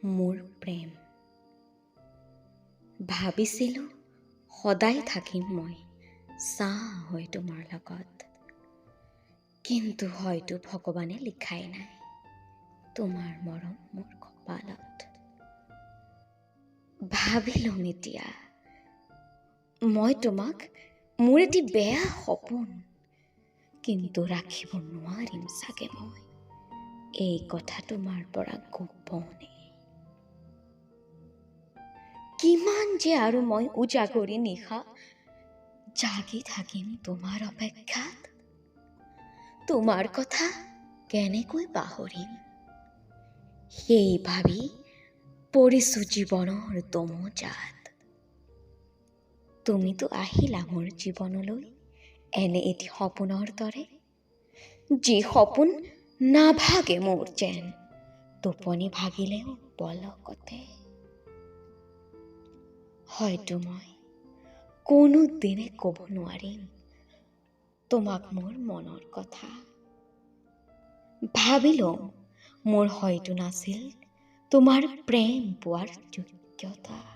মোৰ প্ৰেম। ভাবিছিলোঁ সদায় থাকিম মই ছাঁ হৈ তোমাৰ লগত, কিন্তু হয়তো ভগৱানে লিখাই নাই তোমাৰ মৰম মোৰ কপালত। ভাবি ল'ম এতিয়া মই তোমাক মোৰ এটি বেয়া সপোন, কিন্তু ৰাখিব নোৱাৰিম চাগে মই এই কথা তোমাৰ পৰা গোপনে। কিমান যে আৰু মই উজাগৰী নিশা জাগি থাকিম তোমাৰ অপেক্ষাত, তোমাৰ কথা কেনেকৈ পাহৰিম সেই ভাবি পৰিছো জীৱনৰ দোমোজাত। তুমিতো আহিলা মোৰ জীৱনলৈ এনে এটি সপোনৰ দৰে, যি সপোন নাভাগে মোৰ যেন টোপনি ভাগিলেও পলকতে। হয়তো মই কোনোদিনে ক'ব নোৱাৰিম তোমাক মোৰ মনৰ কথা। ভাবি ল'ম মোৰ হয়তো নাছিল তোমাৰ প্ৰেম পোৱাৰ যোগ্যতা।